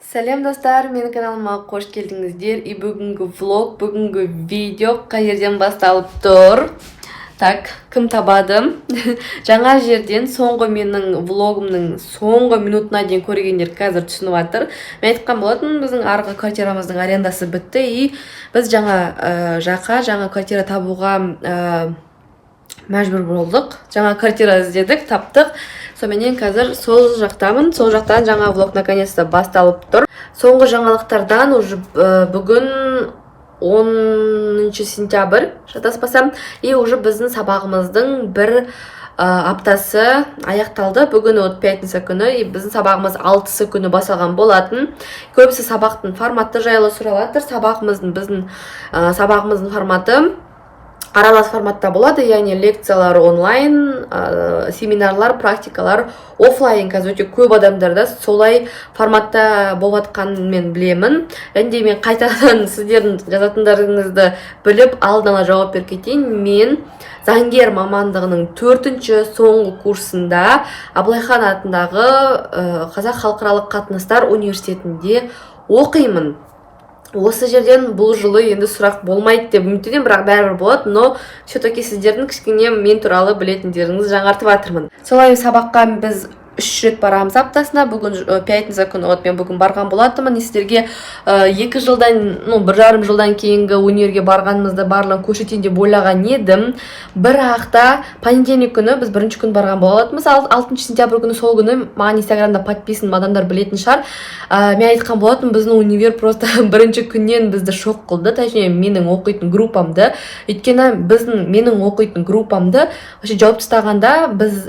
Сәлем, достар! Менің каналыма қош келдіңіздер! И бүгінгі влог, бүгінгі видео қай жерден басталып тұр? Так, кім табады? Жаңа жерден, соңғы менің влогымның соңғы минутына дейін көргендер қазір түсініп жатыр. Мен айтқан болатынмын, біздің арғы квартирамыздың арендасы бітті и біз жаңа жаққа, жаңа квартира табуға мәжбүр болдық. Жаңа квартира іздедік, таптық. Соныменен қазір сол жақтамын. Сол жақтан жаңа влог наконец то басталып тұр. Соңғы жаңалықтардан уже бүгін 10 сентябрь, шатаспасам, и уже біздің сабағымыздың бір аптасы аяқталды. Бүгін вот пятница күні, и біздің сабағымыз 6-сы күні басталған болатын. Көбісі сабақтың форматы жайлы сұрап жатыр. Сабағымыздың, біздің сабағымыздың форматы аралас форматта болады, яғни лекциялар онлайн, семинарлар, практикалар офлайн. Қазір өте көп адамдарда солай форматта болып жатқанын мен білемін. Және де мен қайтадан сіздердің жазатындарыңызды біліп, алдын ала жауап беріп кетейін: мен заңгер мамандығының төртінші, соңғы курсында Абылайхан атындағы Қазақ халықаралық қатынастар университетінде оқимын. Осы жерден бұл жылы енді сұрақ болмайды деп үміттенемін, бірақ бәрібір болады, но все таки сіздердің кішкене мен туралы білетіндеріңізді жаңартып жатырмын. Солай, сабаққа біз үш рет барамыз аптасына. Бүгін пятница күні, вот мен бүгін барған болатынмын. И сіздерге 2 жылдан, ну, 1,5 жылдан кейінгі универге барғанымызды барлығын көрсетейін деп ойлаған едім. Бірақ та понедельник күні біз бірінші күн барған болатынбыз, 6 сентябрь күні. Сол күні маған Инстаграмда подписан адамдар білетін шығар, мен айтқан болатынмын, біздің универ просто бірінші күннен бізді шок қылды, точнее, менің оқитын группамды. Өйткені біздің, менің оқитын группамды вообще жауып тастағанда, біз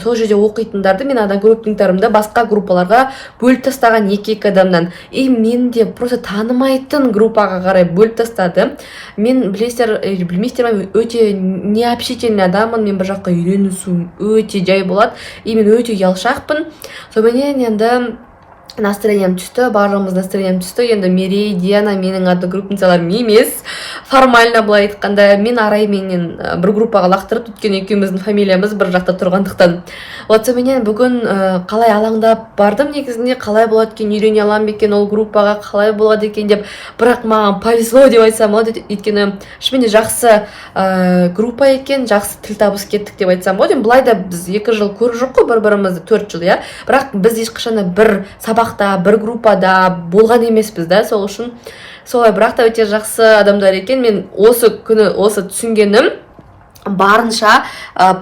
сол жерде оқитындарды, мен одногруппниктарымды басқа группаларға бөліп тастаған екі екі адамнан. И мен де просто танымайтын группаға қарай бөліп тастады. Мен, білесіздер или білмейсіздер ма, өте необщительный адаммын. Мен бір жаққа үйренісуім өте жай болады и мен өте ұялшақпын. Соныменен енді настроением түсті, барлығымыз настроением түсті. Енді Мерей, Диана менің одногруппницаларым емес формально былай айтқанда. Мен Арайменен бір группаға лақтырып, өйткені екеуміздің фамилиямыз бір жақта тұрғандықтан. Вот, соныменен бүгін қалай алаңдап бардым негізінде, қалай болады екен, үйрене аламын ба екен ол группаға, қалай болады екен деп. Бірақ маған повезло деп айтсам болады, өйткені шынымен де жақсы группа екен, жақсы тіл табысып кеттік деп айтсам болады. Енді былай да біз 2 жыл көріп жүрміз қой бір бірімізді, 4 жыл, иә, бірақ біз ешқашан да бір сабақта, бір группада болған емеспіз да. Сол үшін солай. Бірақ та өте жақсы адамдар екен. Мен осы күні осы түсінгенім: барынша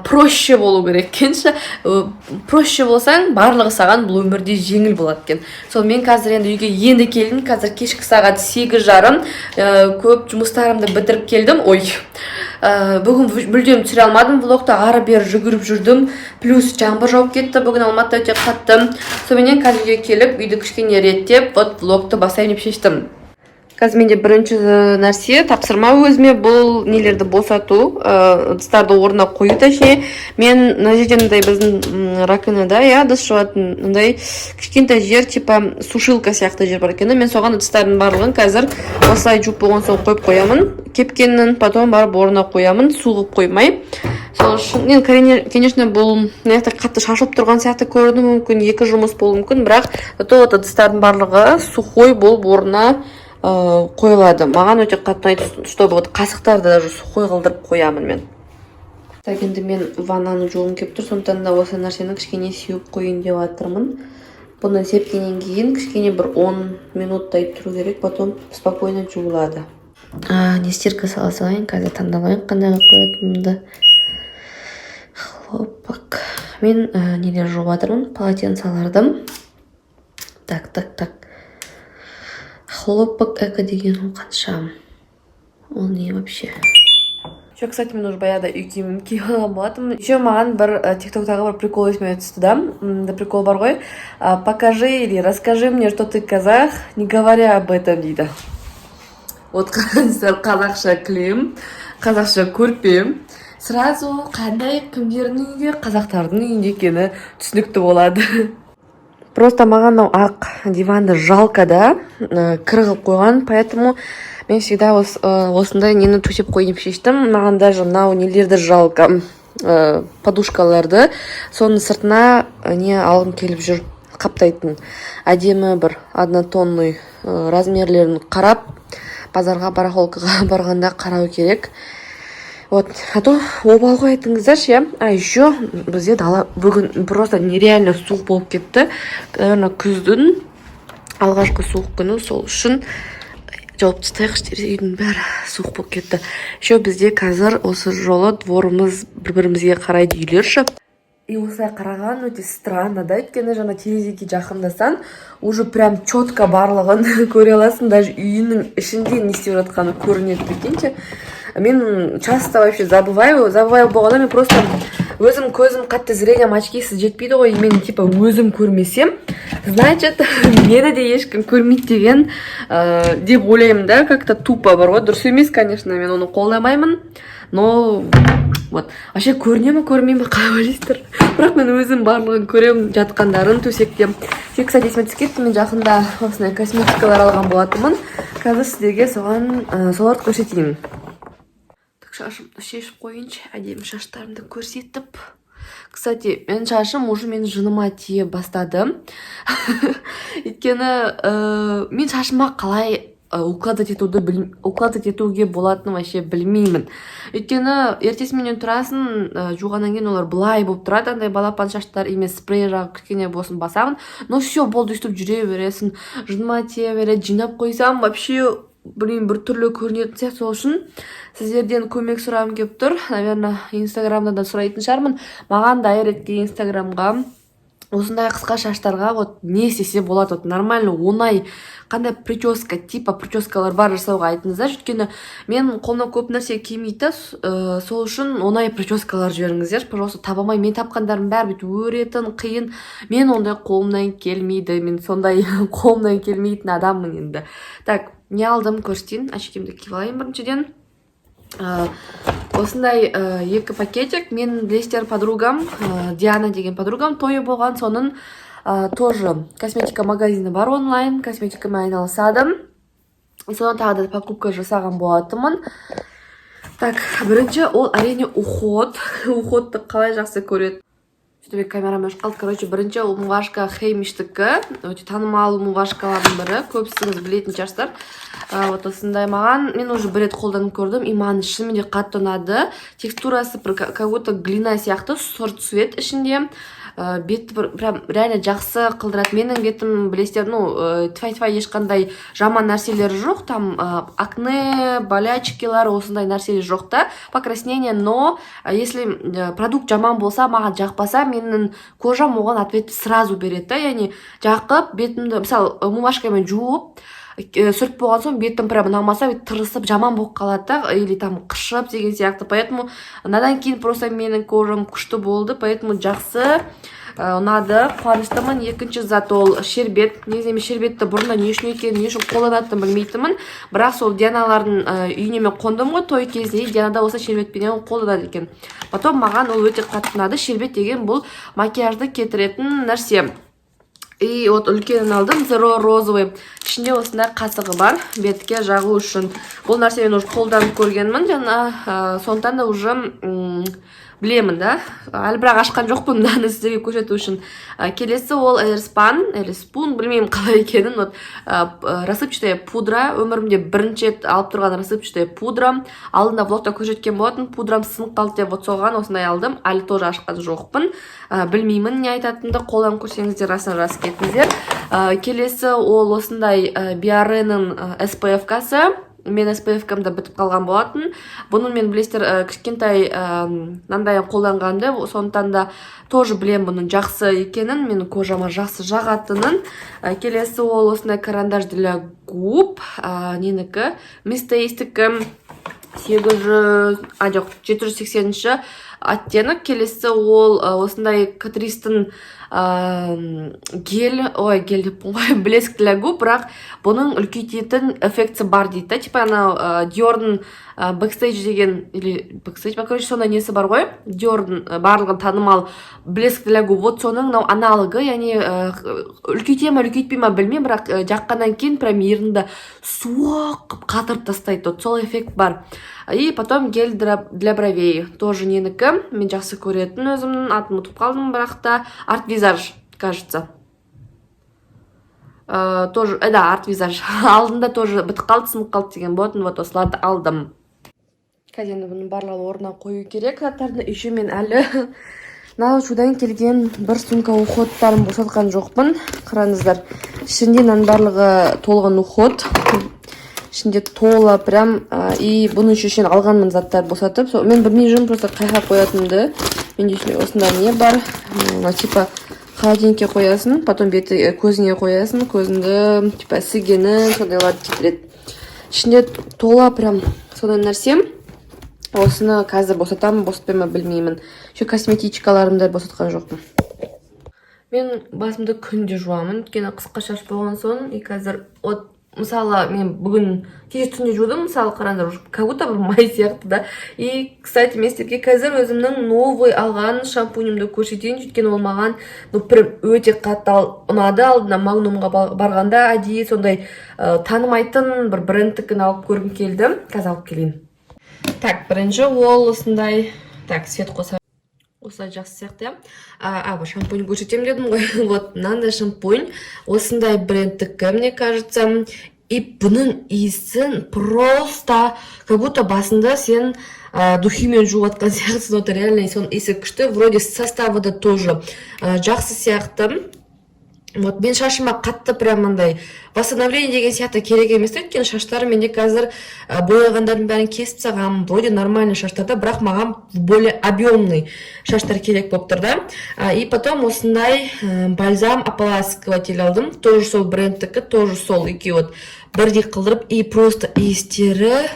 проще болу керек екен ше. Проще болсаң, барлығы саған бұл өмірде жеңіл болады екен. Сол, мен қазір енді үйге енді келдім. Қазір кешкі сағат 8:30. Көп жұмыстарымды бітіріп келдім. Ой, бүгін мүлдем түсіре алмадым влогты, ары бері жүгіріп жүрдім, плюс жаңбыр жауып кетті бүгін Алматыда өте қатты. Соныменен қазір үйге келіп, үйді кішкене реттеп, вот влогты бастайын деп шештім. Қазір менде бірінші нәрсе, тапсырма өзіме: бұл нелерді босату, ыдыстарды орнына қою. Точнее, мен мына жерде мындай біздің раковинада, иә, ыдыс жуатын мындай кішкентай жер, типа сушилка сияқты жер бар екен да. Мен соған ыдыстардың барлығын қазір осылай жуып болған соң қойып қоямын кепкенін, потом барып орнына қоямын, су қылып қоймай. Сол үшін енді, конечно, бұл мына жақта қатты шашылып тұрған сияқты көрінуі мүмкін, екі жұмыс болуы мүмкін, бірақ зато вот ыдыстардың барлығы сухой болып орнына қойылады. Маған өте қатты ұнайды, чтобы вот қасықтарды даже сухой қылдырып қоямын мен. Так, енді мен ваннаны жуғым келіп тұр, сондықтан да осы нәрсені кішкене сеуіп қояйын деп жатырмын. Бұны сепкеннен кейін кішкене бір 10 минуттай тұру керек, потом спокойно жуылады. Не, стирка сала салайын. Қазір таңдап алайын қандай қылып қоятынымды. Хлопок. Мен нелер жуып жатырмын? Полотенцаларды. Так, так, так, хлопок эко деген ол қанша? Ол не вообще? Еще, кстати, мен уже баяғыда үй киімін киіп алған болатынмын. Еще маған бір тиктоктағы бір прикол есіме түсті да. Прикол бар ғой: «Покажи или расскажи мне, что ты казах, не говоря об этом», — дейді. Вот қараңыздар, қазақша кілем, қазақша көрпе, сразу қандай, кімдердің үйінде, қазақтардың үйінде екені түсінікті болады. Просто маған мынау ақ диванды жалко да, кір қылып қойған, поэтому мен всегда осындай нені төсеп қояйын деп шештім. Маған даже мынау нелерді жалко, подушкаларды. Соның сыртына не алғым келіп жүр, Қаптайтын әдемі бір однотонный, размерлерін қарап, базарға, барахолкаға барғанда қарау керек. Вот, а то обал ғой, айтыңыздаршы, иә. А еще бізде дала бүгін просто нереально суық болып кетті. Наверное, күздің алғашқы суық күні, сол үшін жауып тастайықшы терезе, үйдің бәрі суық болып кетті. Еще бізде қазір осы жолы дворымыз бір бірімізге қарайды, үйлер ше. И осылай қараған өте странно да, өйткені жаңа терезеге жақындасаң, уже прям четко барлығын көре аласың, даже үйінің ішінде не істеп жатқаны көрінеді, прикиньте. Мен часто вообще забываю, забываю болғанда, мен просто өзім көзім қатты, зрением очкисіз жетпейді ғой, и мен типа өзім көрмесем, значит, мені де ешкім көрмейді деген деп ойлаймын да. Как то тупо бар ғой, дұрыс емес, конечно, мен оны қолдамаймын, но вот вообще көріне ме, көрмей ме, қалай ойлайсыздар? Бірақ мен өзім барлығын көремін, жатқандарын төсекте. Тек, кстати, есіме түсіп кетті, мен жақында осындай косметикалар алған болатынмын, қазір сіздерге соған соларды көрсетейін. Так, шашымды шешіп қояйыншы, әдемі шаштарымды көрсетіп. Кстати, менің шашым уже менің жыныма тие бастады, өйткені мен шашыма қалай укладывать етуге болатынын вообще білмеймін. Өйткені ертесіменен тұрасың, жуғаннан кейін олар былай болып тұрады, андай балапан шаштар, и мен спрей жағып, кішкене болсын басамын, но все, болды, өйстіп жүре бересің, жыныма тие береді. Жинап қойсам, вообще білмеймін, бір түрлі көрінетін сияқты. Сол үшін сіздерден көмек сұрағым келіп тұр. Наверное, Инстаграмда да сұрайтын шығармын. Маған директке, Инстаграмға осындай қысқа шаштарға вот не істесе болады, вот нормально, оңай қандай прическа, типа прическалар бар жасауға, айтыңыздаршы. Өйткені мен қолымнан көп нәрсе келмейді да, сол үшін оңай прическалар жіберіңіздерші, пожалуйста. Таба алмаймын, мен тапқандарым бәрі бүйтіп өретін, қиын, мен ондай қолымнан келмейді, мен сондай қолымнан келмейтін адаммын енді. Так, не алдым, көрсетейін. Очкимді киіп алайын біріншіден. Осындай екі пакетик. Мен, білесіздер, подругам, Диана деген подругам тойы болған, соның тоже косметика магазині бар, онлайн косметикамен айналысады. И содан тағы да покупка жасаған болатынмын. Так, бірінші ол, әрине, уход. Уходты қалай жақсы көреді. Что-то менің камерам өшіп қалды. Короче, бірінші умывашка Хеймиштікі, өте танымал умывашкалардың бірі, көбісіңіз білетін шығарсыздар. Вот осындай маған, мен уже бір рет қолданып көрдім, и маған шынымен де қатты ұнады. Текстурасы бір как будто глина сияқты, сұр цвет ішінде. Бетті бір прям реально жақсы қылдырады. Менің бетім, білесіздер, ну, тьфу тьфу, ешқандай жаман нәрселері жоқ, там акне, болячкилар, осындай нәрселер жоқ та, покраснение. Но если продукт жаман болса, маған жақпаса, менің кожам оған ответ сразу береді да. Яғни жақып бетімді, мысалы, умывашкамен жуып, сүртіп болған соң, бетім прям ұнамаса, бүйтіп тырысып, жаман болып қалады да, или там қышып деген сияқты. Поэтому мынадан кейін просто менің кожам күшті болды, поэтому жақсы, ұнады, қуаныштымын. Екінші зат ол шербет. Негізі мен шербетті бұрында не үшін екенін, не үшін қолданатынын білмейтінмін, бірақ сол Дианалардың үйіне мен қондым ғой той кезінде, Диана да осы шербетпенен қолданады екен. Потом маған ол өте қатты ұнады. Шербет деген бұл макияжды кетіретін нәрсе. И вот үлкенін алдым, Zero розовый, ішінде осындай қасығы бар бетке жағу үшін. Бұл нәрсе мен уже қолданып көргенмін жаңа, сондықтан да уже білемін да. Әлі бірақ ашқан жоқпын мынаны сіздерге көрсету үшін. Келесі ол Airspun, Airspun, білмеймін қалай екенін. Вот рассыпчатая пудра, өмірімде бірінші рет алып тұрған рассыпчатая пудра. Алдында влогта көрсеткен болатын, пудрам сынып қалды деп, вот соған осындай алдым. Әлі тоже ашқан жоқпын. Білмеймін не айтатынымды, қолданып көрсеңіздер, расына жазып кетіңіздер. Келесі ол осындай Биоренің SPF-касы. Мен SPF-кам да бітіп қалған болатын. Бұны мен, білесіздер, кішкентай мынандай қолданғанымды, сондықтан да тоже білемін бұның жақсы екенін, менің кожама жақсы жағатынын. Келесі ол осындай карандаш для губ, ненікі, Мисс Тейстікі, 800, а жоқ, 780-ші оттенок. Келесі ол осындай Катристің гель, ой, гель деппін ғой, блеск для губ, бірақ бұның үлкейтетін эффектісі бар дейді да, типа анау Диордың Backstage деген или Backstage ба, короче, сондай несі бар ғой, Диордың барлығын танымал блеск для губ, вот соның мынау аналогы. Яғни үлкейте ма, үлкейтпей ма, білмеймін, бірақ жаққаннан кейін прям ерінді суық қылып қатырып тастайды, вот сол эффект бар. И потом гель для бровей, тоже ненікі, мен жақсы көретін, өзімнің атын ұмытып қалдым, бірақ та Арт Визаж, кажется. Тоже, да, Арт Визаж алдында тоже бітіп қалды, сынып қалды деген болатын. Вот осыларды алдым. Қазір енді бұның барлығын орнына қою керек заттарды. Еще мен әлі Научудан келген бір сумка уходтарын босатқан жоқпын. Қараңыздар, ішінде мынаның барлығы толған уход, ішінде тола прям. И бұның ішінен алғанмын заттар босатып. Сол, мен білмей жүрмін просто қайда қоятынымды. Менде ішінде осындай не бар. Типа холодильникке қоясың, потом беті көзіңе қоясың, көзіңді типа ісігенін, сондайларды кетіреді. Ішінде тола прям сондай нәрсе. Осыны қазір босатамын, босатпаймын ба, білмеймін. Еще косметичкаларымды босатқан жоқпын. Мен басымды күнде жуамын, өйткені қысқа шаш болған соң. И қазір вот, мысалы, мен бүгін кеше түнде жудым, мысалы, қараңдар, уже как будто бір май сияқты да. И кстати, мен сіздерге қазір өзімнің новый алған шампуньімді көрсетейін, өйткені ол маған, ну, прям өте қатты ұнады. Алдында Магнумға барғанда әдейі сондай танымайтын бір брендтікін алып көргім келді. Қазір алып келейін. Так, бірінші ол осындай. Так, свет қоса, осылай жақсы сияқты, иә. А шампунь көрсетемін дедім ғой. Вот мынандай шампунь, осындай брендтікі, мне кажется. И бұның иісін просто как будто басында сен духимен жуып жатқан сияқтысың. Вот реально соның иісі күшті. Вроде составы да тоже жақсы сияқты. Вот мен шашыма қатты прям андай восстановление деген сияқты керек емес та, өйткені шаштарым менде қазір бояғандардың бәрін кесіп тастағанмын, вроде нормальный шаштар да, бірақ маған более объемный шаштар керек болып тұр да. И потом осындай бальзам ополаскиватель алдым, тоже сол брендтікі, тоже сол екеуі вот бірдей қылдырып. И просто иістері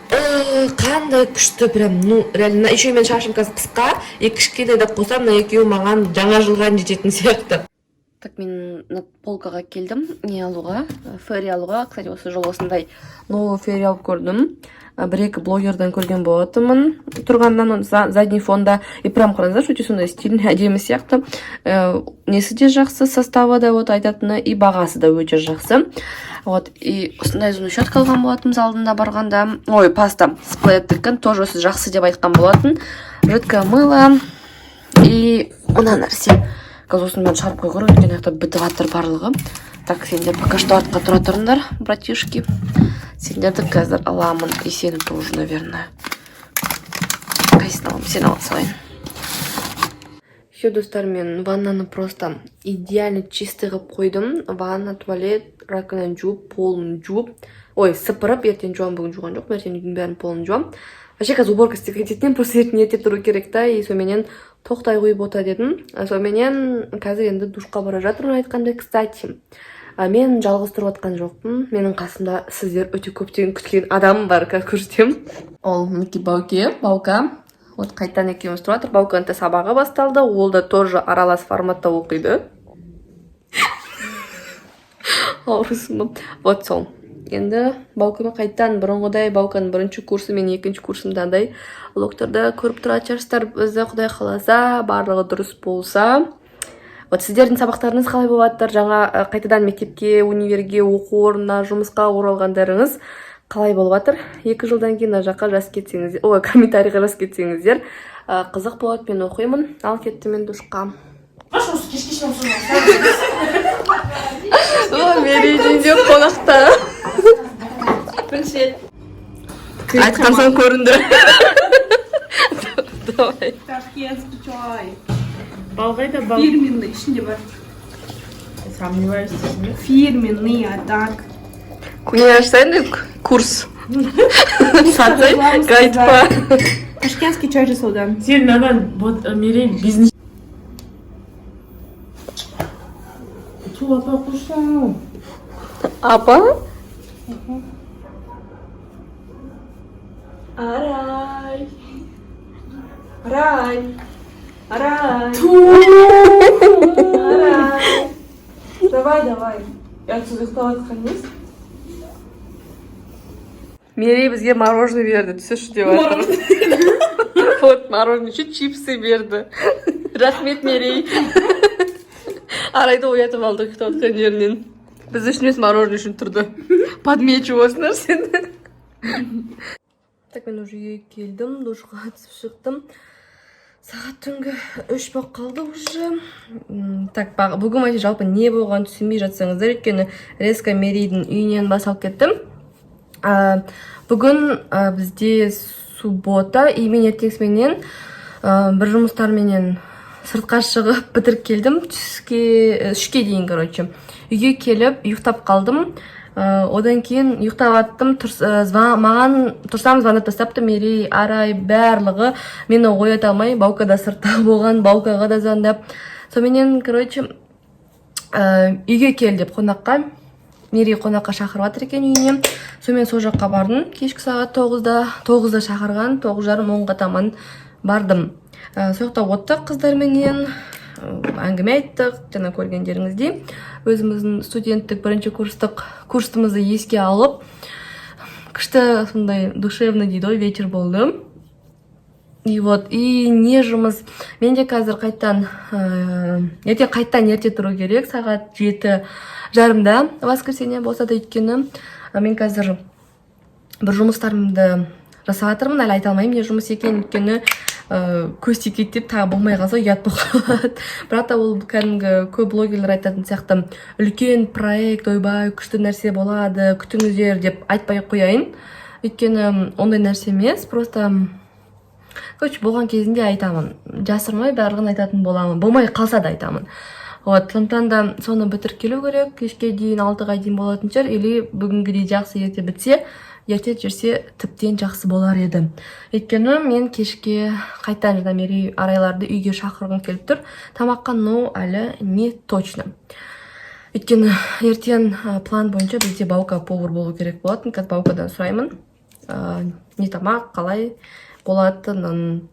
қандай күшті прям, ну реально. Еще менің шашым қазір қысқа и кішкене де қосамын, мына екеуі маған жаңа жылға дейін жететін сияқты. Так, мен мына полкаға келдім не алуға, Фейри алуға. Кстати, осы жолы осындай новый Фейри алып көрдім. Бір екі блогерден көрген болатынмын тұрғаннан, оны задний фонда. И прям қараңыздаршы, өте сондай стильный, әдемі сияқты. Несі де жақсы, составы да, вот айтатыны, и бағасы да өте жақсы. Вот и осындай зубной щетка алған болатынбыз алдында барғанда. Ой, паста Сплеттікін, тоже осы жақсы деп айтқан болатын. Жидкое мыло и мына нәрсе. Қазір осының бәрін шығарып қою керек, өйткені ана жақта бітіп жатыр барлығы. Так, сендер пока что артқа тұра тұрыңдар, братишки. Сендерді қазір аламын. И сені тоже, наверное. Қайсысын аламын? Сені ала салайын. Все, достар, мен ваннаны просто идеально чистый қылып қойдым. Ванна, туалет, раковинаны жуып, полын жуып, ой, сыпырып, ертең жуамын, бүгін жуған жоқпын, ертең үйдің бәрін, полын жуамын. Вообще қазір уборка істеп кететін едім, просто ертең ерте тұру керек та, и соныменен тоқтай қойып ота дедім. Соныменен қазір енді душқа бара жатырмын айтқандай. Кстати, мен жалғыз тұрып жатқан жоқпын. Менің қасымда сіздер өте көптен күткен адам бар, қазір көрсетемін. Ол мінекей, Бауке, Баука. Вот қайтадан екеуміз тұрып жатыр. Бауканың да сабағы басталды, ол да тоже аралас форматта оқиды. Аурусың ба? Вот сол. Енді Баукамен қайтадан бұрынғыдай, Бауканың бірінші курсы мен екінші курсымдағыдай влогтарда көріп тұратын шығарсыздар бізді, құдай қаласа, барлығы дұрыс болса. Вот сіздердің сабақтарыңыз қалай болып жатыр? Жаңа қайтадан мектепке, универге, оқу орнына, жұмысқа оралғандарыңыз қалай болып жатыр? 2 жылдан кейін мына жаққа жазып кетсеңіздер, ой, комментарийға жазып кетсеңіздер, қызық болады, мен оқимын. Ал кеттім мен душқа. Маш, осы кешке шейін. О, Мерейдің қонақта. Бірінші рет. Айтқан соң көрінді. Давай. Ташкентский чай. Бал қайда, бал? Фирменный, ішінде бар. Сомневаюсь дейсің бе? Фирменный, а так. Не ашсайын курс. Сатсай, гайд па. Ташкентский чай жасаудан. Сен мынадан вот Мерей бизнес. Ту, апа, қойшы. Апа? Арай. Арай. Арай. Арай. Давай, давай. Я тут ұйықтап жатқан емес. Мерей бізге мороженое берді, түсірші деп жатыр. Вот, мороженое, еще чипсы берді. Рахмет, Мерей. Арайды оятып алды ұйықтап жатқан жерінен. Біз үшін емес, мороженое үшін тұрды. Подмечу осы нәрсені. Так, мен уже үйге келдім, душқа түсіп шықтым. Сағат түнгі 3 болып қалды уже. Так, бүгін вообще жалпы не болғанын түсінбей жатсаңыздар, өйткені резко Мерейдің үйінен басталып кеттім. Бүгін бізде суббота, и мен ертеңгісіменен бір жұмыстарменен сыртқа шығып бітіріп келдім түске, 3-ке дейін, короче. Үйге келіп ұйықтап қалдым. Одан кейін ұйықтап аттым, маған тұрсам, звондап тастапты Мерей, Арай, барлығы мені оята алмай. Баука да сыртта болған, Баукаға да звондап. Соныменен, короче, үйге кел деп қонаққа, Мерей қонаққа шақырып жатыр екен үйіне. Сонымен сол жаққа бардым кешкі сағат 9-да, 9-да шақырған, 9:30, 10-ға таман бардым. Сол жақта оттық қыздарменен, әңгіме айттық. Жаңа көргендеріңіздей, өзіміздің студенттік бірінші курстық курсымызды еске алып, күшті сондай душевный дейді ғой вечер болды. И вот, и не жұмыс, менде қазір қайттан ертең қайттан ерте тұру керек, сағат 7:30-да, воскресенье болса да, өйткені мен қазір бір жұмыстарымды жасап жатырмын. Әлі айта алмаймын не жұмыс екенін, өйткені көз тиіп кетті деп тағы болмай қалса, ұят болып қалады. Бірақ та ол кәдімгі көп блогерлер айтатын сияқты үлкен проект, ойбай, күшті нәрсе болады, күтіңіздер деп айтпай ақ қояйын, өйткені ондай нәрсе емес. Просто, короче, болған кезінде айтамын, жасырмай барлығын айтатын боламын, болмай қалса да айтамын. Вот, сондықтан да соны бітіріп келу керек кешке дейін, 6-ға дейін болатын шығар, или бүгінгідей жақсы ерте бітсе, ерте жүрсе, тіптен жақсы болар еді. Өйткені мен кешке қайтадан жаңа Мерей, Арайларды үйге шақырғым келіп тұр тамаққа, но әлі не точно, өйткені ертең план бойынша бізде Баука повар болу керек болатын. Қазір Баукадан сұраймын не тамақ қалай болатынын,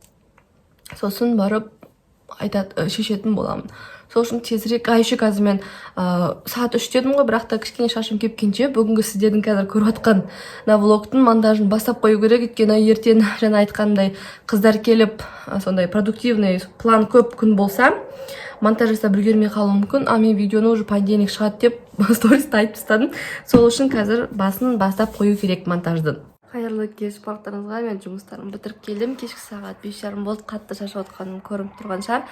сосын барып айтат, шешетін боламын. Сол үшін тезірек. А еще қазір мен сағат 3 дедім ғой, бірақ та кішкене шашым кепкенше бүгінгі сіздердің қазір көріп жатқан мына влогтың монтажын бастап қою керек, өйткені ертең жаңа айтқанымдай қыздар келіп, сондай продуктивный план көп күн болса, монтаж жасап үлгермей қалуым мүмкін. А мен видеоны уже понедельник шығады деп сториста айтып тастадым. Сол үшін қазір басын бастап қою керек монтажды. Қайырлы кеш барлықтарыңызға! Мен жұмыстарымды бітіріп келдім, кешкі сағат 5:30 болды. Қатты шаршап отқаным көрініп тұрған шығар.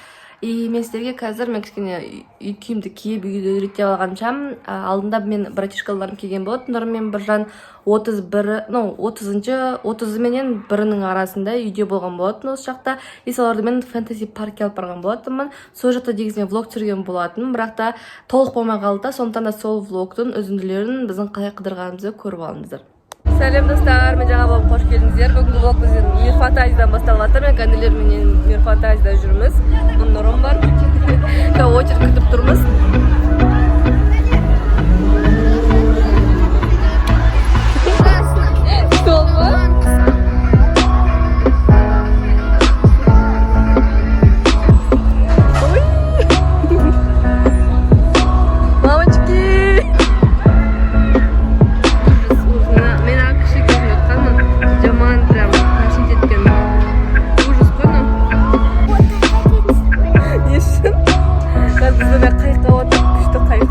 И мен сіздерге қазір, мен кішкене үй киімді киіп, үйді реттеп алғанша, алдында мен братишкаларым келген болатын, Нұрым мен Біржан. 31, ну, 30-ыншы, 30-ы менен бірінің арасында үйде болған болатын осы жақта. И соларды мен фэнтези паркке алып барған болатынмын. Сол жақта негізінен влог түсірген болатынмын, бірақ та толық болмай қалды да. Сондықтан да сол влогтың үзінділерін, біздің қалай қыдырғанымызды көріп алыңыздар. Сәлем, достар! Мен жаңа влогқа қош келдіңіздер. Бүгінгі влог бізден Мир Фантазиядан басталып жатыр. Мен інілерменен Мир Фантазияда жүрміз. Мына Нұрым бар. Қазір очередь күтіп тұрмыз. Сол ма? Ой! Мамочки! Мен ана кіші кезімде ұтқанмын. Жаман прям тащить еткен. Ужас қой мынау. Не үшін? Қазір біз мына қайыққа отырып, күшті қайық.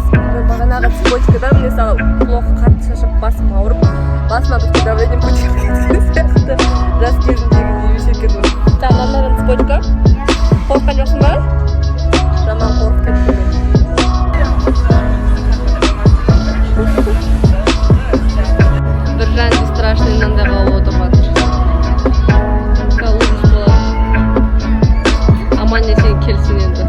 Бағанағы цепочкадан мне стало плохо, қатты шаршап, басым ауырып, басыма бүткіл давлением көтеріліп кеткен сияқты. Жас кезімдегідей емес екенмін. Саған ұнады цепочка? Қорыққан жоқсың ба? Жаман қорқып кеттім мен. Біржан страшный мынандайға отырып жатыр. Ужас болады. Аман есен келсін енді.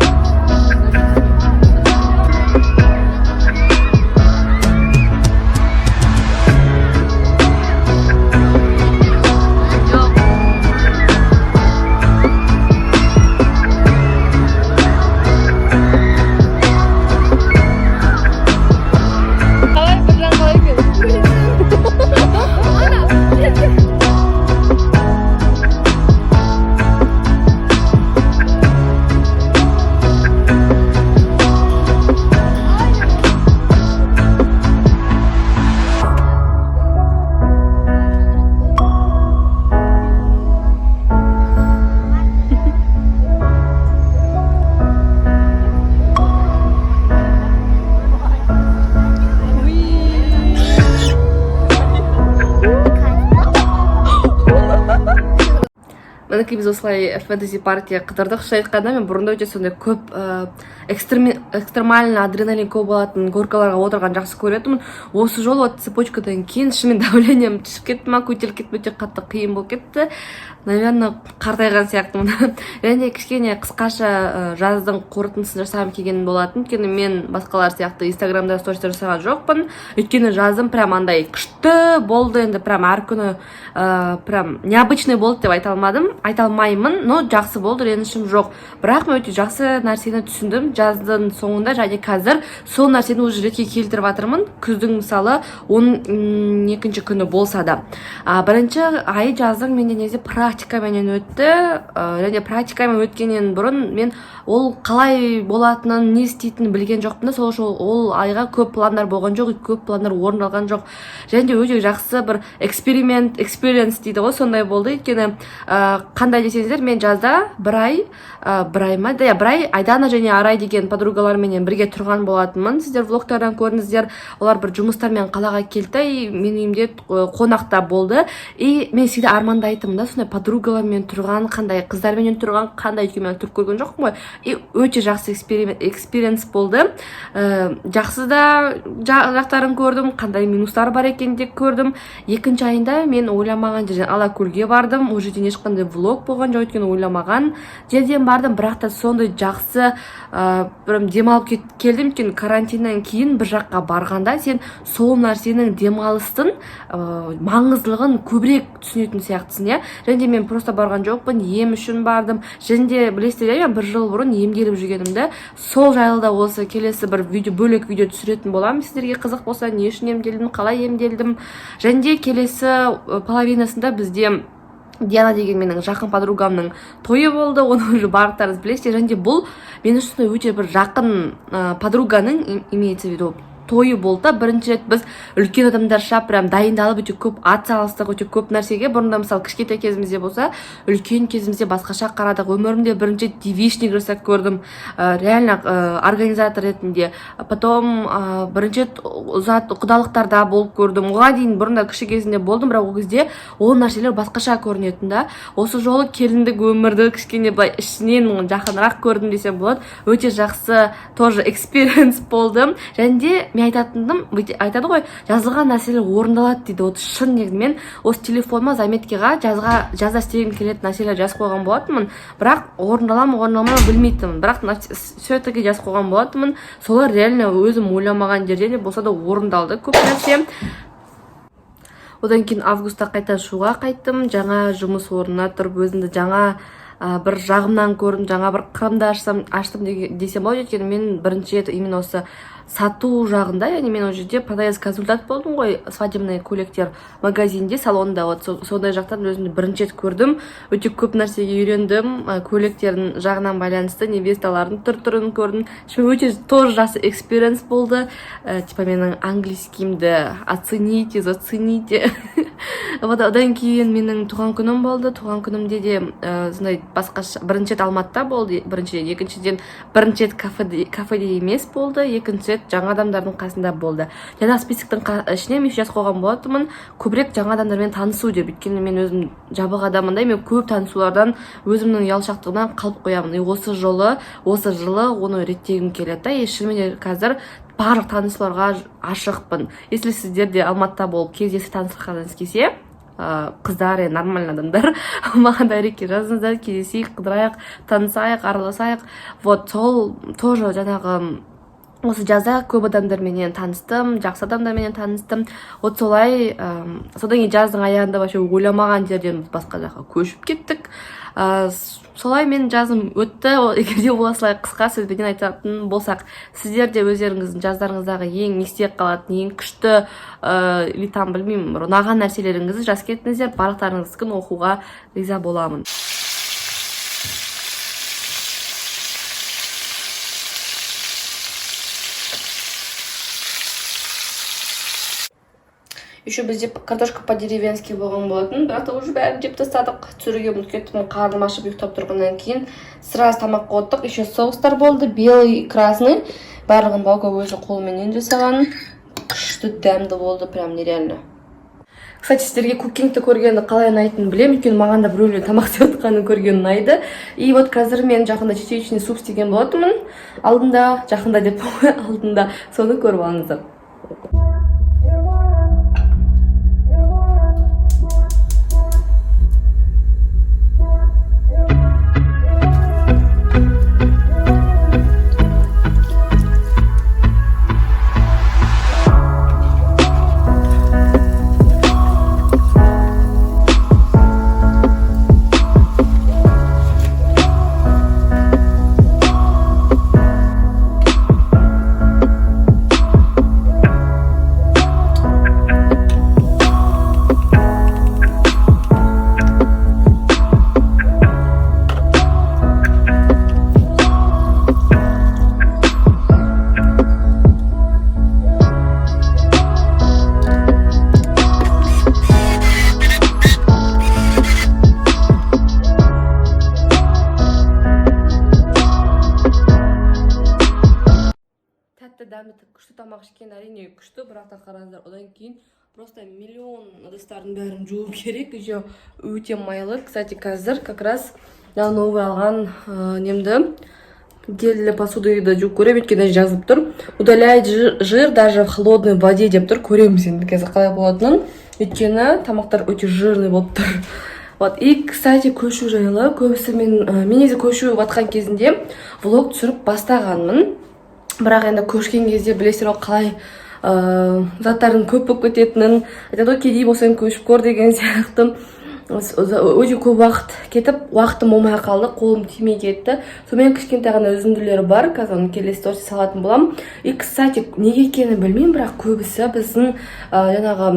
Мінекей, біз осылай фэнтези паркте қыдырдық. Шын айтқанда, мен бұрында өте сондай көп экстремально адреналин көп болатын горкаларға отырған жақсы көретінмін. Осы жолы вот цепочкадан кейін шынымен давлением түсіп кетті ма, көтеріліп кетті ме, өте қатты қиын болып кетті. Наверное, қартайған сияқтымын. Және кішкене қысқаша жаздың қорытындысын жасағым келген болатын, өйткені мен басқалар сияқты Инстаграмда сторис жасаған жоқпын, өйткені жазым прям андай күшті болды. Енді прям әр күні прям необычный болды деп айта алмадым, айта алмаймын, но жақсы болды, ренішім жоқ. Бірақ мен өте жақсы нәрсені түсіндім жаздың соңында және қазір сол нәрсені уже ретке келтіріп жатырмын, күздің, мысалы, 12-күні болса да. Бірінші ай жаздың менде негізі практикаменен өтті. Және практикамен өткеннен бұрын мен ол қалай болатынын, не істейтінін білген жоқпын да. Сол үшін ол айға көп пландар болған жоқ, көп пландар орындалған жоқ. Және де өте жақсы бір эксперимент, experience дейді ғой, сондай болды. Өйткені қандай десеңіздер, мен жазда бір ай, бір ай ма, иә, бір ай Айдана және Арай деген подругаларменен бірге тұрған болатынмын. Сіздер влогтардан көрдіңіздер. Олар бір жұмыстармен қалаға келді да, и менің үйімде қонақта болды. И мен всегда армандайтынмын да, сондай подругалармен тұрған қандай, қыздарменен тұрған қандай, өйткені мен тұрып көрген жоқпын ғой. И өте жақсы experience болды. Жақсы да жақтарын көрдім, қандай минустары бар екенін де көрдім. Екінші айында мен ойламаған жерден Алакөлге бардым. Ол жерден ешқандай влог болған жоқ, өйткені ойламаған жерден бардым, бірақ та сондай жақсы прям демалып келдім. Өйткені карантиннен кейін бір жаққа барғанда сен сол нәрсенің, демалыстың маңыздылығын көбірек түсінетін сияқтысың, иә. Және де мен просто барған жоқпын, ем үшін бардым. Және де білесіздер, иә, мен бір жыл бұрын емделіп жүргенімді, сол жайлы да осы келесі бір видео, бөлек видео түсіретін боламын, сіздерге қызық болса, не үшін емделдім, қалай емделдім. Және де келесі половинасында бізде Диана деген менің жақын подругамның тойы болды. Оны уже барлықтарыңыз білесіздер. Және де бұл мен үшін өте бір жақын подруганың имеется в виду тойы болды да. Бірінші рет біз үлкен адамдарша прям дайындалып, өте көп ат салыстық, өте көп нәрсеге. Бұрында, мысалы, кішкентай кезімізде болса, үлкен кезімізде басқаша қарадық. Өмірімде бірінші рет девичник жасап көрдім, реально организатор ретінде. Потом бірінші рет ұзат құдалықтарда болып көрдім. Оған дейін бұрында кіші кезінде болдым, бірақ ол кезде ол нәрселер басқаша көрінетін да. Осы жолы келіндік өмірді кішкене былай ішінен жақынырақ көрдім десем болады. Өте жақсы тоже experience болды. Және де мен айтатыным, айтады ғой, жазылған нәрселер орындалады дейді. Вот шын негізі мен осы телефоныма заметкаға жазға, жазда істегім келетін нәрселер жазып қойған болатынмын, бірақ орындала ма, орындалмай ма білмейтінмін. Бірақ все таки жазып қойған болатынмын. Солар реально өзім ойламаған жерден де болса да орындалды көп нәрсе. Одан кейін августта қайта Шуға қайттым. Жаңа жұмыс орнына тұрып, өзімді жаңа бір жағымнан көрдім, жаңа бір қырымды аштым десем болады. Өйткені мен бірінші рет именно осы сату жағында, яғни мен ол жерде продавец консультант болдым ғой, свадебный көйлектер магазинде, салонда. Вот сондай жақтан өзімді бірінші рет көрдім, өте көп нәрсеге үйрендім. Көйлектердің жағынан байланысты невесталардың түр түрін көрдім. Шынымен өте тоже жақсы experience болды. Типа менің английскийімді оцените, зацените. Вот одан кейін менің туған күнім болды. Туған күнімде де сондай басқаша, бірінші рет Алматыда болды біріншіден, екіншіден, бірінші рет кафеде емес болды, екінші рет жаңа адамдардың қасында болды. Жаңа списоктың ішіне мен жазып қойған болатынмын көбірек жаңа адамдармен танысу деп, өйткені мен өзім жабық адаммын да, мен көп танысулардан өзімнің ұялшақтығымнан қалып қоямын. И осы жолы, осы жылы оны реттегім келеді да. И шынымен де қазір барлық танысуларға ашықпын. Если сіздер де Алматыда болып кездесіп танысқаныңыз келсе, қыздар, енді нормальный адамдар, маған директке жазыңыздар, кездесейік, қыдырайық, танысайық, араласайық. Вот сол тоже жаңағы осы жазда көп адамдарменен таныстым, жақсы адамдарменен таныстым. Вот солай. Содан кейін жаздың аяғында вообще ойламаған жерден біз басқа жаққа көшіп кеттік. Солай мен жазым өтті. Егер де осылай қысқа сөзбенен айтатын болсақ, сіздер де өздеріңіздің жаздарыңыздағы ең есте қалатын, ең күшті или там, білмеймін, бір ұнаған нәрселеріңізді жазып кетіңіздер. Барлықтарыңыздікін оқуға риза боламын. Еще бізде картошка по деревенски болған болатын, бірақ та уже бәрін жеп тастадық. Түсіруге ұмытып кеттім, қарным ашып ұйықтап тұрғаннан кейін сразу тамақ оттық. Еще соустар болды, белый, красный, барлығын Баука өзі қолыменен жасаған. Күшті дәмді болды, прям нереально. Кстати, сіздерге cooking ті көргенді қалай ұнайтынын білемін, өйткені маған да біреулер тамақ істеп жатқанын көрген ұнайды. И вот қазір мен жақында чечевичный суп істеген болатынмын алдында, жақында деп, алдында, соны көріп алыңыздар. Тәтті, дәмді, күшті тамақ ішкен әрине күшті, бірақ та қараңыздар, одан кейін просто миллион ыдыстардың бәрін жуу керек, еще өте майлы. Кстати, қазір как раз жаңа новый алған немді, гель для посуды ды жуып көремін, өйткені жазылып тұр, удаляет жир даже в холодной воде деп тұр. Көреміз енді қазір қалай болатынын, өйткені тамақтар өте жирный болып тұр. Вот, и, кстати, көшу жайлы көбісі мен негізі көшіп жатқан кезінде влог түсіріп бастағанмын, бірақ енді көшкен кезде білесіздер ғой, қалай заттардың көп болып кететінін айтады ғой, кедей болсаң, көшіп көр деген сияқты. Өте көп уақыт кетіп, уақытым болмай қалды, қолым тимей кетті. Сонымен кішкентай ғана үзінділері бар, қазір оны келесі сторис салатын боламын. И, кстати, неге екенін білмеймін, бірақ көбісі біздің жаңағы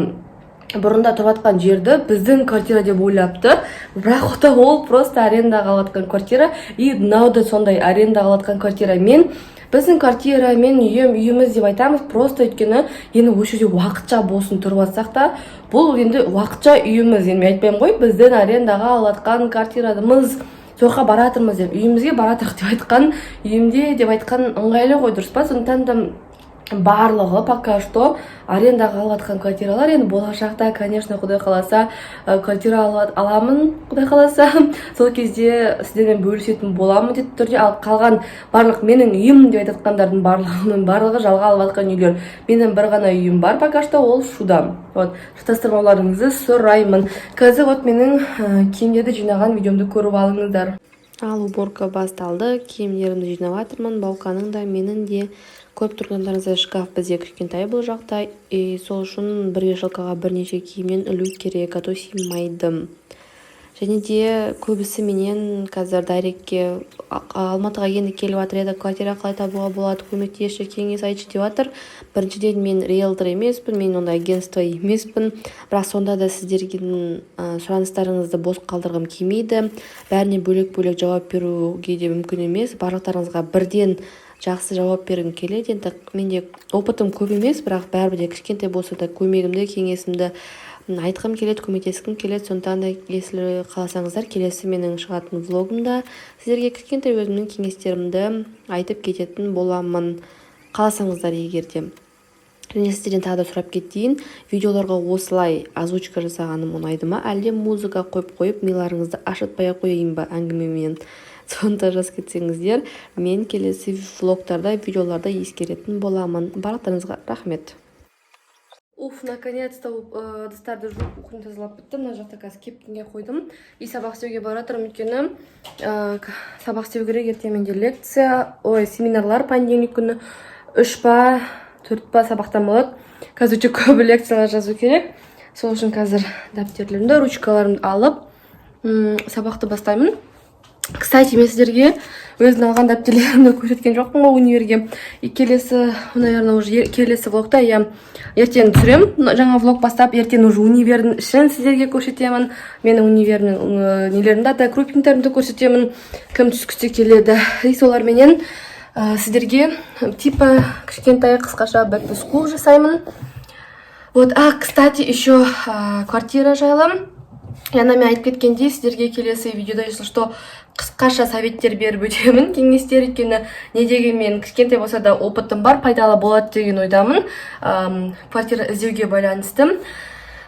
бұрында тұрып жатқан жерді біздің квартира деп ойлапты, бірақ та ол просто арендаға алып жатқан квартира. И мынау да сондай арендаға алып жатқан квартира. Мен біздің квартира, мен үйім, үйіміз деп айтамыз просто, өйткені енді осы жерде уақытша болсын тұрып жатсақ та, бұл енді уақытша үйіміз. Енді мен айтпаймын ғой, біздің арендаға алып жатқан квартирамыз, сол жаққа баратырмыз деп. Үйімізге баратырық деп айтқан, үйімде деп айтқан ыңғайлы ғой, дұрыс па? Сондықтан да барлығы пока что арендаға алып жатқан квартиралар. Енді болашақта, конечно, құдай қаласа, квартира аламын, құдай қаласа, сол кезде сіздермен бөлісетін боламын міндетті түрде. Ал қалған барлық менің үйім деп айтып жатқандардың барлығының барлығы жалға алып жатқан үйлер. Менің бір ғана үйім бар пока что, ол Шуда. Вот, шатастырмауларыңызды сұраймын. Қазір вот менің киімдерді жинаған видеомды көріп алыңыздар. Ал уборка басталды, киімдерімді жинап жатырмын, Бауканың да, менің де. Көріп тұрғандарыңыздай, шкаф бізде кішкентай бұл жақта, и сол үшін бір вешалкаға бірнеше киімнен ілу керек, а то сыймайды. Және де көбісі менен қазір директке «Алматыға енді келіп жатыр еді, квартира қалай табуға болады, көмектесші, кеңес айтшы» деп жатыр. Біріншіден, мен риэлтор емеспін, мен ондай агентство емеспін, бірақ сонда да сіздердің сұраныстарыңызды бос қалдырғым келмейді. Бәріне бөлек бөлек жауап беруге де мүмкін емес, барлықтарыңызға бірден жақсы жауап бергім келеді. Енді менде опытым көп емес, бірақ бәрібір де кішкентай болса да көмегімді, кеңесімді айтқым келеді, көмектескім келеді. Сондықтан да, если қаласаңыздар, келесі менің шығатын влогымда сіздерге кішкентай өзімнің кеңестерімді айтып кететін боламын, қаласаңыздар егер де. Және сіздерден тағы да сұрап кетейін: видеоларға осылай озвучка жасағаным ұнайды ма, әлде музыка қойып қойып, миларыңызды ашытпай ақ қояйын ба әңгімемен? Соны да жазып кетсеңіздер, мен келесі влогтарда, видеоларда ескеретін боламын. Барлықтарыңызға рахмет. Уф, наконец-то ыдыстарды жуып, кухня тазалап біттім. Мына жақта қазір кепкенге қойдым и сабақ істеуге бара жатырмын, өйткені сабақ істеу керек. Ертең менде лекция, ой, семинарлар, понедельник күні үш па, төрт па сабақтан болады. Қазір өте көп лекциялар жазу керек, сол үшін қазір дәптерлерімді, ручкаларымды алып, сабақты бастаймын. Кстати, мен сіздерге өзімнің алған дәптерлерімді көрсеткен жоқпын ғой универге. И келесі, наверное, уже келесі влогта, иә, ертең түсіремін жаңа влог бастап, ертең уже универдің ішін сіздерге көрсетемін, менің универімнің нелерімді, одногруппниктерімді көрсетемін, кім түскісі келеді, и соларменен сіздерге типа кішкентай қысқаша back to school жасаймын. Вот, а, кстати, еще квартира жайлы жаңа мен айтып кеткендей, сіздерге келесі видеода, если что, қысқаша советтер беріп өтемін, кеңестер, өйткені не дегенмен кішкентай болса да опытым бар, пайдалы болады деген ойдамын, квартира іздеуге байланысты.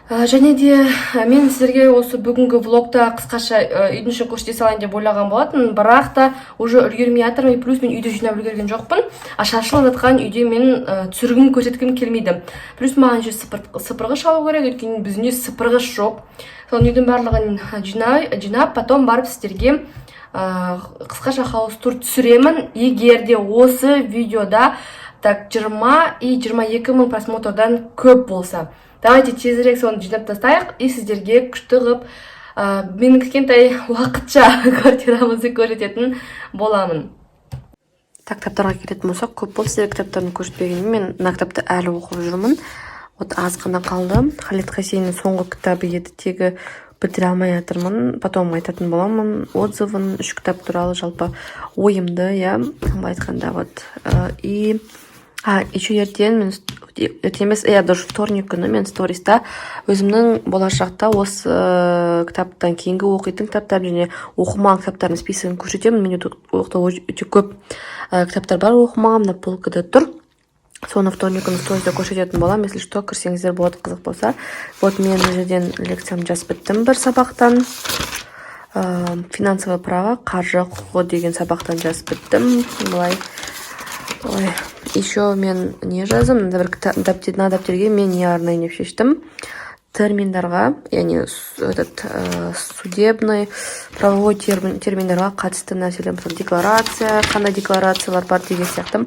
Және де мен сіздерге осы бүгінгі влогта қысқаша үйдің ішін көрсете салайын деп ойлаған болатынмын, бірақ та уже үлгермей жатырмын. И плюс мен үйді жинап үлгерген жоқпын, а шашылып жатқан үйде мен түсіргім, көрсеткім келмейді. Плюс маған еще сыпырғыш алу керек, өйткені біздің үйде сыпырғыш жоқ. Сол үйдің барлығын жинап, потом барып сіздерге қысқаша хаус-тур түсіремін, егер де осы видеода так 20 и 22 мың просмотрдан көп болса. Давайте тезірек соны жинап тастайық и сіздерге күшті қылып менің кішкентай уақытша квартирамызды көрсететін боламын. Так, кітаптарға келетін болсақ, көп болды сіздерге кітаптарын көрсетпегеніме. Мен мына кітапты әлі оқып жүрмін, вот аз ғана қалды. Халид Хосейннің соңғы кітабы еді, тегі бітіре алмай жатырмын. Потом айтатын боламын отзывын, үш кітап туралы жалпы ойымды, иә, былай айтқанда. Вот и еще ертең мен, ертең емес, иә, даже вторник күні мен сториста өзімнің болашақта осы кітаптан кейінгі оқитын кітаптарым және оқымаған кітаптарымның списогін көрсетемін. Менде ол жақта өте көп кітаптар бар оқымаған, мына полкада тұр. Соны вторник күні сториста көрсететін боламын, если что, кірсеңіздер болады, қызық болса. Вот мен мына жерден лекциямды жазып біттім бір сабақтан, финансовое право, қаржы құқығы деген сабақтан жазып біттім былай. Ой, еще мен не жаздым? Мында бір дәптер, мына дәптерге мен не арнайын деп шештім: терминдарға, яғни этот судебный, правовой терминдарға қатысты нәрселер, мысалы, декларация, қандай декларациялар бар деген сияқты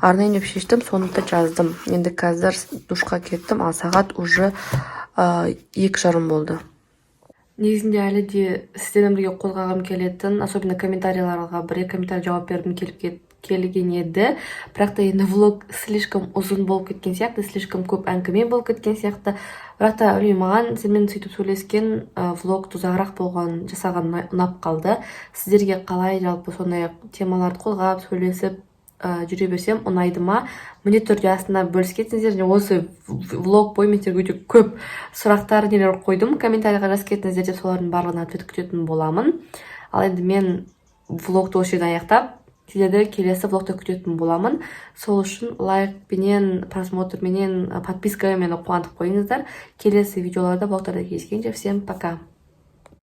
арнайын деп шештім, соны да жаздым. Енді қазір душқа кеттім, ал сағат уже 2:30 болды. Негізінде әлі де сіздермен бірге қозғағым келетін, особенно комментарийларға, бір екі комментарий жауап бергім келіп келген еді, бірақ та енді влог слишком ұзын болып кеткен сияқты, слишком көп әңгіме болып кеткен сияқты. Бірақ та білмеймін, маған сенімен сөйтіп сөйлескен влогты ұзағырақ болған жасаған ұнап қалды. Сіздерге қалай жалпы, сондай темаларды қозғап сөйлесіп жүре берсем ұнайды ма? Міндетті түрде астына бөлісіп кетіңіздер. Және осы влог бойы мен сіздерге өте көп сұрақтар, нелер қойдым, комментарийға жазып кетіңіздер деп, солардың барлығына ответ күтетін боламын. Ал енді мен влогты осы жерден аяқтап, сіздерді келесі влогта күтетін боламын. Сол үшін лайкпенен, просмотрменен, подпискамен мені қуантып қойыңыздар. Келесі видеоларда, влогтарда кездескенше, всем пока!